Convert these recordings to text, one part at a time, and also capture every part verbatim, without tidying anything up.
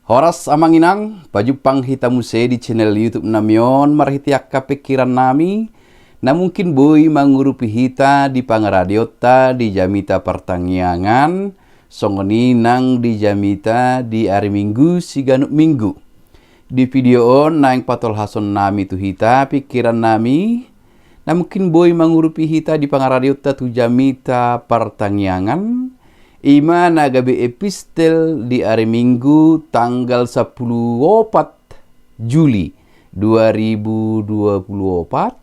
Horas amang inang, pajumpang hita muse di channel YouTube nami on marhite angka pingkiran nami, na mungkin boi mangurupi hita di pangaradionta di jamita partangiangan, songon i nang di jamita di ari Minggu siganup Minggu. Di video on naeng patolhason nami tu hita pingkiran nami, na mungkin boi mangurupi hita di pangaradionta tu jamita partangiangan, i ma na gabe epistel di ari Minggu tanggal sampulu opat Juli dua ribu dua puluh opat,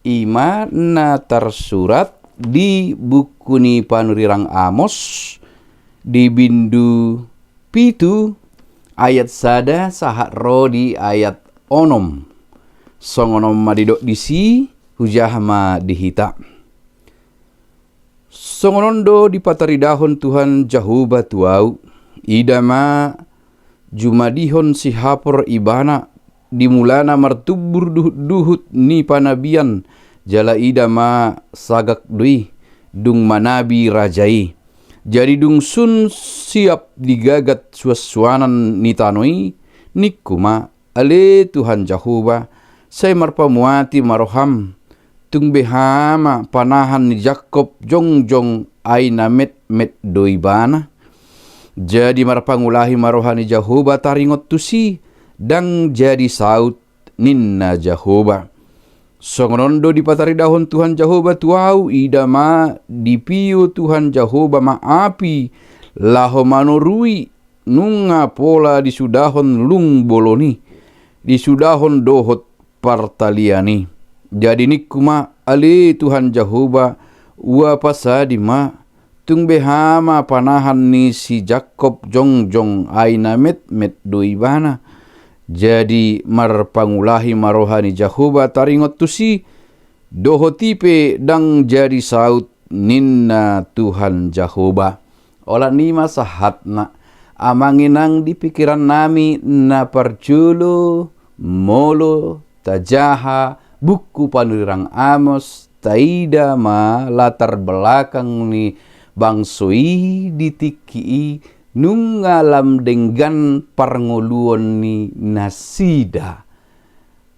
i ma na tarsurat di buku ni panurirang Amos, di bindu pitu ayat sada sahat ro di ayat onom. Songon on ma didok disi, hujaha ma di hita. Songon on do dipataridahon Tuhan Jahowa tu ahu, ida ma jumadihon si Hapor ibana, di mulana martumbur duhutduhut ni panabian, jala ida ma sagak do i, dung manabi raja i. Jadi dung sun siap digagat suansuanan ni tano i, ningku ma, ale Tuhan Jahowa, sai marpamuati ma roham, tung beha ma panahan ni Jakkob jongjong ai na metmet do ibana. Jadi marpangulahi ma roha ni Jahowa taringot tusi, ndang jadi saut, ninna Jahowa. Songon on do dipataridahon Tuhan Jahowa tu ahu, ida ma dipio Tuhan Jahowa ma api, laho manorui, nunga pola disudahon lung bolon i, disudahon dohot partalian i. Jadi ningku ma, ale Tuhan Jahowa, ua pasadi ma, tung beha ma panahan ni si Jakkob jongjong ai na metmet do ibana. Jadi marpangulahi ma roha ni Jahowa taringot tusi, dohot i pe ndang jadi saut, ninna Tuhan Jahowa. Olat ni ma sahatna, amang inang, di pingkiran nami na parjolo, molo tajaha buku panurirang Amos, taida ma latar belakang ni bangso i di tingki i, nunga lam denggan parngoluon ni nasida.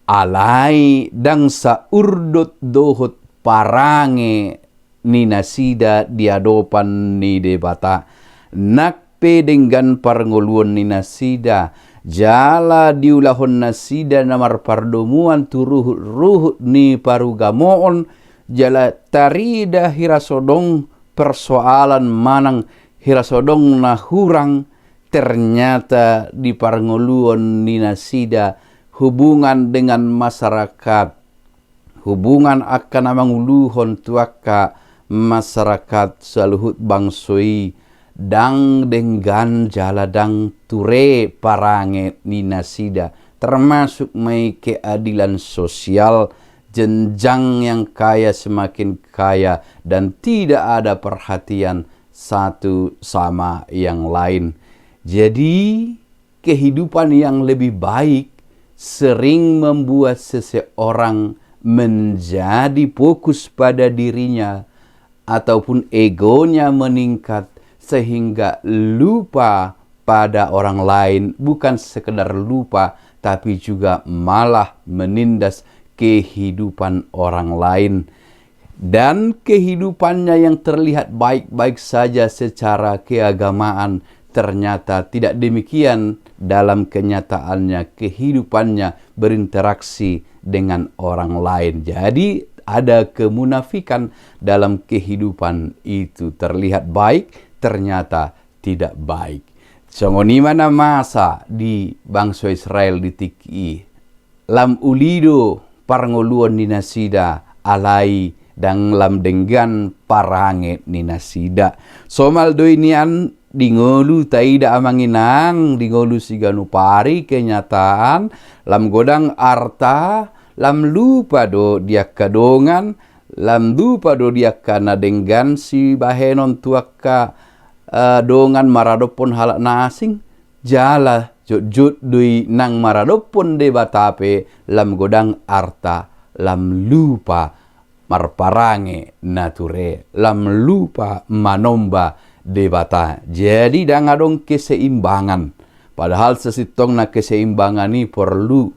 Alai ndang saurdot dohot parange ni nasida di adopan ni Debata. Nang pe denggan parngoluon ni nasida, jala diulahon nasida na marpardomuan tu ruhutruhut ni parugamoon, jala tarida hira so adong persoalan manang hira so adong na hurang, ternyata di parngoluon ni nasida hubungan dengan masyarakat, hubungan angka na manguluhon tu angka masyarakat saluhut bangso i, ndang denggan jala ndang ture parange ni nasida, termasuk ma i keadilan sosial, jenjang yang kaya semakin kaya, dan tidak ada perhatian satu sama yang lain. Jadi, kehidupan yang lebih baik sering membuat seseorang menjadi fokus pada dirinya, ataupun egonya meningkat, sehingga lupa pada orang lain, bukan sekedar lupa, tapi juga malah menindas kehidupan orang lain. Dan kehidupannya yang terlihat baik-baik saja secara keagamaan, ternyata tidak demikian dalam kenyataannya, kehidupannya berinteraksi dengan orang lain. Jadi, ada kemunafikan dalam kehidupan itu. Terlihat baik, ternyata tidak baik. Songon i ma na masa di bangso Israel di tingki i. Lam uli do parngoluon ni nasida, alai ndang lam denggan parange ni nasida. Somal do i nian di ngolu taida, amang inang, di ngolu siganup ari kenyataan, lam godang arta, lam lupa do di angka dongan, lam lupa do di angka na denggan sibahenon tu angka, eh, dongan maradophon halak na asing, jala jotjot do i nang maradophon Debata pe lam godang arta, lam lupa marparange na ture, lam lupa manomba Debata. Jadi ndang adong keseimbangan. Padahal sasintongna keseimbangan i porlu.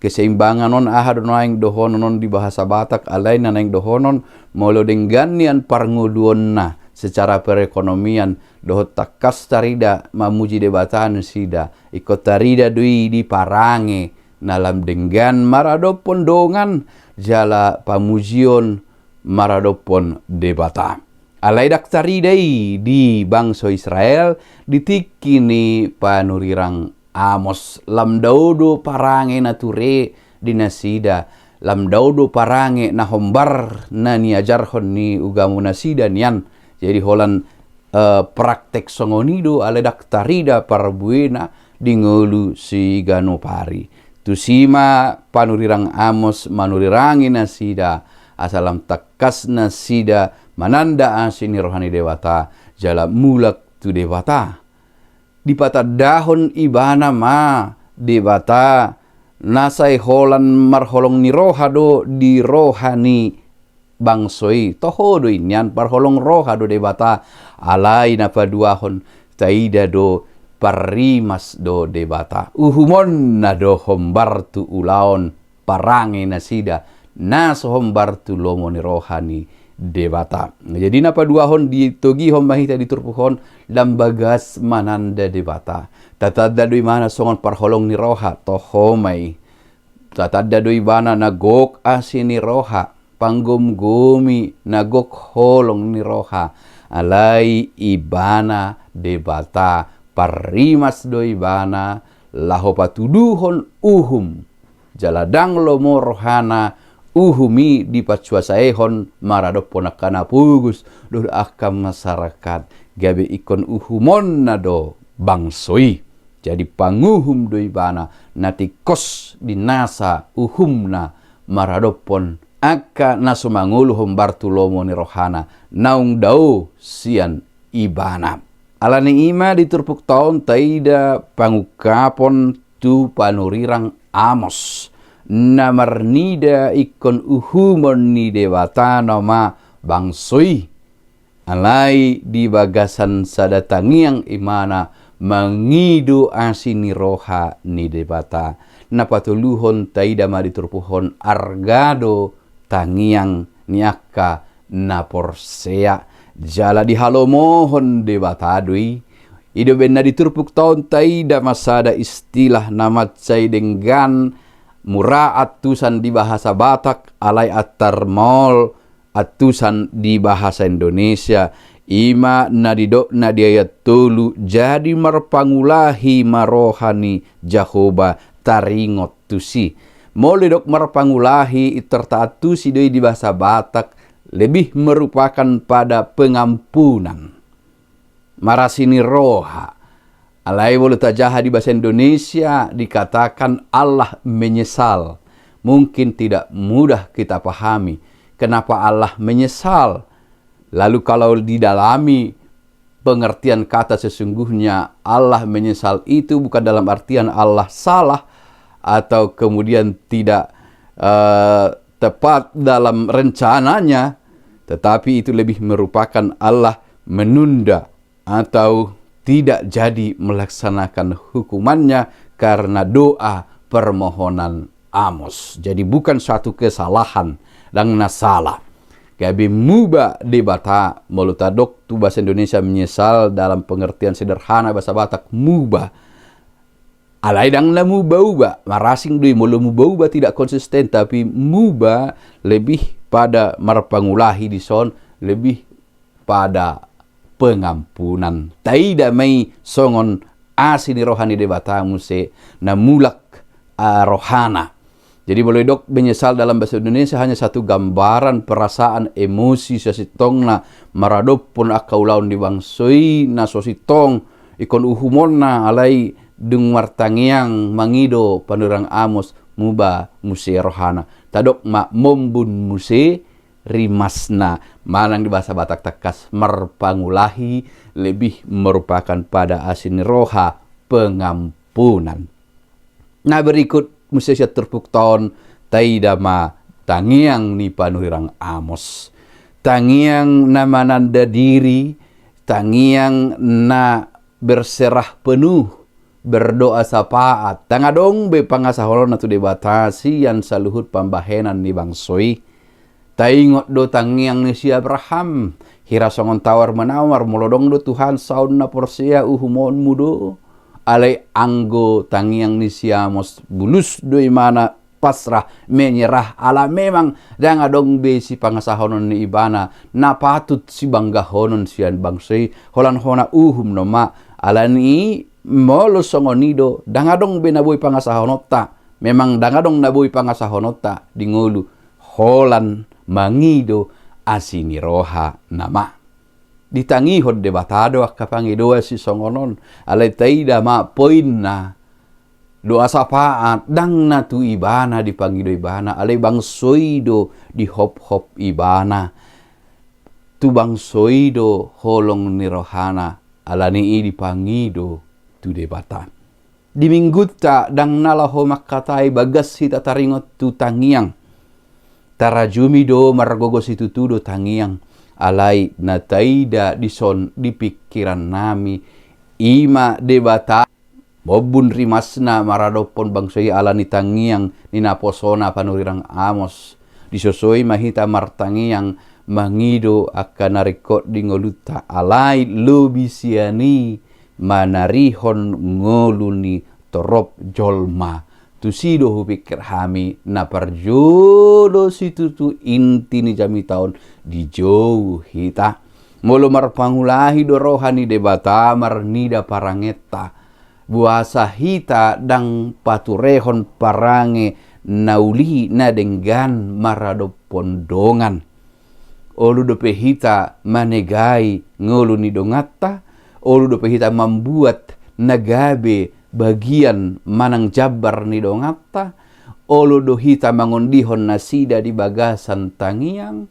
Keseimbangan on aha do naeng dohonon on di bahasa Batak, alai na naeng dohonon molo denggan nian parngoluonna secara perekonomian dohot tangkas tarida mamuji Debata nasida, ingkon tarida do i di parange na lam denggan maradophon dongan jala pamujion maradophon Debata. Alai ndang tarida i di bangso Israel di tingki ni panurirang Amos. Lam dao do parange na ture di nasida, lam dao do parange na hombar na niajarhon ni ugamo nasida nian. Jadi holan eh, praktek songon i do, alai ndang tarida parbuena di ngolu siganup ari. Tusi ma panurirang Amos manurirangi nasida, asa lam tangkas nasida mananda asi ni roha ni Debata jala mulak tu Debata. Dipatandahon ibana ma Debata na sai holan marholong ni roha do di roha ni bangso i. Toho do i nian parholong roha do Debata, alai na paduahon taida do parrimas do Debata. Uhumonna do hombar tu ulaon parange nasida na so hombar tu lomo ni roha ni Debata. Jadi na paduahon ditogihon ma hita di turpuk on lam bagas mananda Debata. Tatanda do ibana songon parholong ni roha, toho ma i. Tatanda do ibana na gok asi ni roha, panggomgomi na gok holong ni roha. Alai ibana Debata parrimas do ibana laho patuduhon uhum. Jala ndang lomo rohana uhum i dipacuasaehon maradophon angka na pogos dohot angka masyarakat, gabe ingkon uhumonna do bangso i. Jadi panguhum do ibana na tingkos di nasa uhumna maradophon angka na so mangolu hombar tu lomo ni rohana naung dao sian ibana. Alani i ma di turpukta on taida pangungkapon tu panurirang Amos na marnida ingkon uhumon ni Debata nama bangso i. Alai di bagasan sada tangiang ibana mangido asi ni roha ni Debata. Na patoluhon taida ma di turpuk on arga do tangiang ni angka na porsea jala dihalomohon Debata do i. I do umbahen na di turpukta on taida ma sada istilah na mansai denggan mura antusan di bahasa Batak alai antar maol antusan di bahasa Indonesia, i ma na didokna di ayat tolu, jadi marpangulahi ma roha ni Jahowa taringot tusi. Molo didok marpangulahi, pintor taantusi do i di bahasa Batak, lebih merupakan pada pengampunan. Marasi ni roha. Alai molo tajaha di bahasa Indonesia dikatakan Allah menyesal. Mungkin tidak mudah kita pahami kenapa Allah menyesal. Lalu kalau didalami pengertian kata sesungguhnya, Allah menyesal itu bukan dalam artian Allah salah atau kemudian tidak eh, tepat dalam rencananya, tetapi itu lebih merupakan Allah menunda atau tidak jadi melaksanakan hukumannya karena doa permohonan Amos. Jadi bukan suatu kesalahan, ndang na sala. Gabe muba Debata, molo tadok tu bahasa Indonesia menyesal dalam pengertian sederhana bahasa Batak muba. Alai ndang na muba-uba, marasing do i molo muba-uba tidak konsisten, tapi muba lebih pada marpangulahi dison, lebih pada pengampunan. Taida ma i songon asi ni roha ni Debata muse na mulak ah, rohana. Jadi molo didok menyesal dalam bahasa Indonesia hanya satu gambaran perasaan emosi sasintongna maradophon angka ulaon ni bangso i na so sintong ingkon uhumonna, alai dung martangiang mangido panurirang Amos muba muse rohana. Tadok ma mombun muse rimasna, manang di bahasa Batak tangkas marpangulahi lebih merupakan pada asi ni roha pengampunan. Na berikut muse sian turpukta on taida ma tangiang ni panurirang Amos. Tangiang na mananda diri, tangiang na berserah penuh berdoa sapaat, ndang adong be pangasahononna tu Debata sian saluhut pambahenan ni bangso i. Taingot do tangiang ni si Abraham, hira songon tawar menawar, molo dong do Tuhan saut na porsea uhumonmu do. Alai anggo tangiang ni si Amos, bulus do imana pasrah, menyerah, ala memang ndang adong be sipangasahonon ni ibana na patut sibanggahonon sian bangso i, holan hona uhum nama. Alani i molo songon i do, ndang adong be na boi pangasahononta. Memang ndang adong na boi pangasahononta di ngolu, holan mangido asi ni roha nama. Ditangihon Debata do angka pangidoan sisongon on. Alai taida ma poinna, doa sapaat ndang na tu ibana dipangido ibana, alai bangso i do dihophop ibana. Tu bangso i do holong ni rohana, alani i dipangido tu Debata. Di minggunta ndang na laho mangkatai bagas hita taringot tu tangiang. Tarajumi do margogo situtu do tangiang. Alai na taida dison di pingkirannami, i ma Debata mombun rimasna maradophon bangso i ala ni tangiang ni naposona panurirang Amos. Disosoi ma hita martangiang mangido angka na ringkot di ngolunta, alai lobi sian i manarihon ngolu ni torop jolma. Tusi do hupingkir hami na parjolo situtu inti ni jamita on dijou hita. Molo marpangulahi do roha ni Debata marnida parangenta, boasa hita ndang paturehon parange na uli na denggan maradophon dongan. Olo dope hita manegai ngolu ni donganta, olo dope hita mambuat na gabe bagian manang jambar ni donganta, olo do hita mangondihon nasida di bagasan tangiang,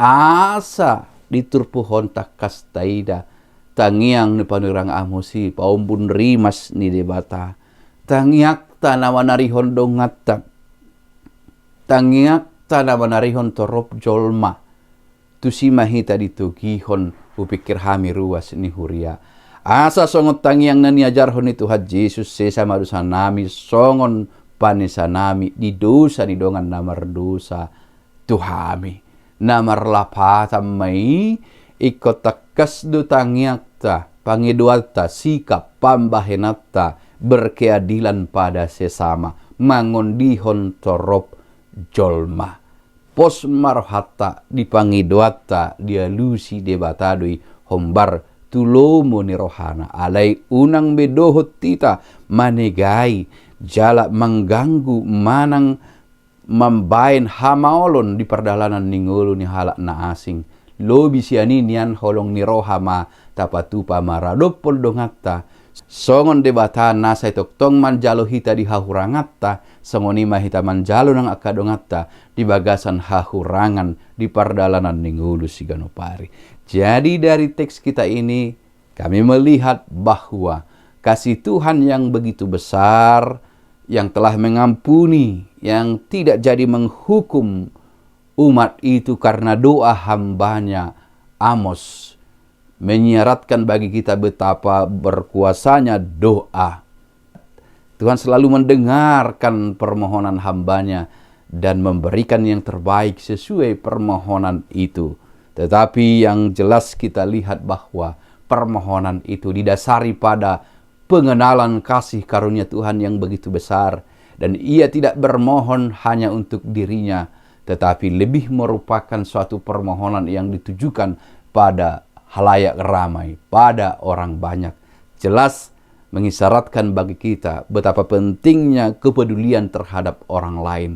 asa di turpuk on tangkas taida tangiang ni panurirang Amos i paombun rimas ni Debata. Tangiangta na manarihon donganta. Tangiangta na manarihon torop jolma. Tusi ma hita ditogihon, hupingkir hami ruas ni huria. Asa songon tangiang na niajarhon ni Tuhan Jesus, sesa ma dosanami songon panesanami di dosa ni dongan na mardosa tu hami. Na marlapatan ma i, ingkon tangkas do tangiangta, pangidoanta, sikap pambahenanta berkeadilan pada sesama, mangondihon torop jolma. Pos ma rohanta di pangidoanta, dialusi Debata do i hombar tu lomo ni rohana. Alai unang be dohot hita manegai jala mangganggu manang mambaen hamaolon di pardalanan ni ngolu ni halak na asing. Lobi sian i nian holong ni roha ma tapatupa maradophon donganta. Songon Debata na sai tongtong manjalo hita di hahuranganta, songon i ma hita manjalo nang angka donganta di bagasan hahurangan di pardalanan ni ngolu siganup ari. Jadi dari teks kita ini, kami melihat bahwa kasih Tuhan yang begitu besar, yang telah mengampuni, yang tidak jadi menghukum umat itu karena doa hambanya Amos, menyiratkan bagi kita betapa berkuasanya doa. Tuhan selalu mendengarkan permohonan hambanya dan memberikan yang terbaik sesuai permohonan itu. Tetapi yang jelas kita lihat bahwa permohonan itu didasari pada pengenalan kasih karunia Tuhan yang begitu besar, dan ia tidak bermohon hanya untuk dirinya, tetapi lebih merupakan suatu permohonan yang ditujukan pada halayak ramai, pada orang banyak. Jelas mengisyaratkan bagi kita betapa pentingnya kepedulian terhadap orang lain.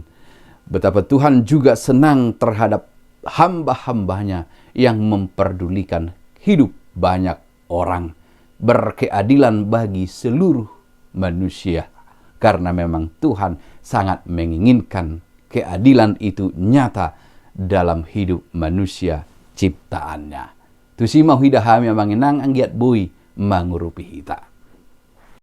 Betapa Tuhan juga senang terhadap hamba-hambanya yang memperdulikan hidup banyak orang. Berkeadilan bagi seluruh manusia. Karena memang Tuhan sangat menginginkan keadilan itu nyata dalam hidup manusia ciptaan-Nya. Tusi ma huida hami, amang inang, anggiat boi mangurupi hita.